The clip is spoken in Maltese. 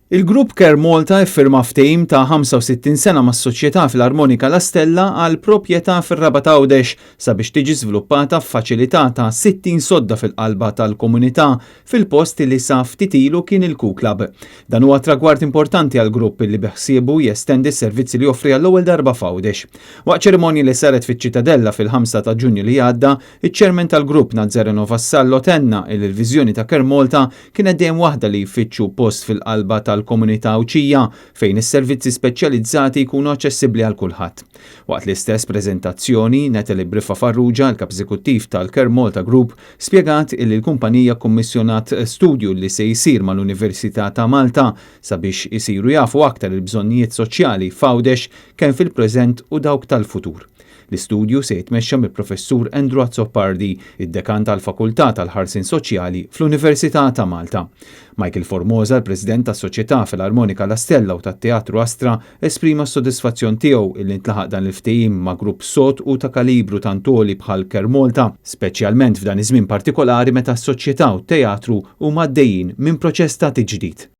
Il-Grupp Care Malta iffirma ftehim ta' 65 sena mas-Soċjetà Filarmonika La Stella għal proprjetà fir-Rabat Għawdex sabiex tiġi żviluppata faċilità ta' 60 sodda fil-qalba tal-komunità fil-post li sa ftit ilu kien il-Q Club. Dan huwa tragward importanti għall-grupp li beħsiebu jestendi s-servizzi li joffri għall-ewwel darba f'Għawdex. Waqt ċerimonji li saret fiċ-Ċitadella fil-5 ta' Ġunju li għadda, iċ-Chairman tal-grupp Nazzareno Vassallo tenna li l-viżjoni ta' Care Malta kienet dejjem waħda li jfittxu post fil-qalba tal-komunità Għawdxija fejn is-servizzi speċjalizzati jkunu aċċessibbli għal kulħadd. Waqt l-istess preżentazzjoni, Natalie Briffa Farrugia, il-kap eżekuttiv tal-Care Malta Group, spjegat illi l-kumpanija kkummissjonat studju li se jsir mal-Università ta' Malta sabiex isiru jafu aktar il-bżonnijiet soċjali f'Għawdex kemm fil-preżent u dawk tal-futur. L-istudju se jitmexxa mill-Professur Andrew Azzopardi, id-dekan tal-Fakultà tal-Ħarsien Soċjali fl-Università ta' Malta. Michael Formosa, il-President tas-Soċjetà Filarmonika La Stella u tat-Teatru Astra, esprima s-sodisfazzjon tiegħu illi ntlaħaq dan il-ftehim ma' grupp sod u ta' kalibru tant għoli bħal Care Malta, speċjalment f'dan iż-żmien partikolari meta s-soċjetà u t-teatru huma għaddejjin minn proċess ta' tiġdid.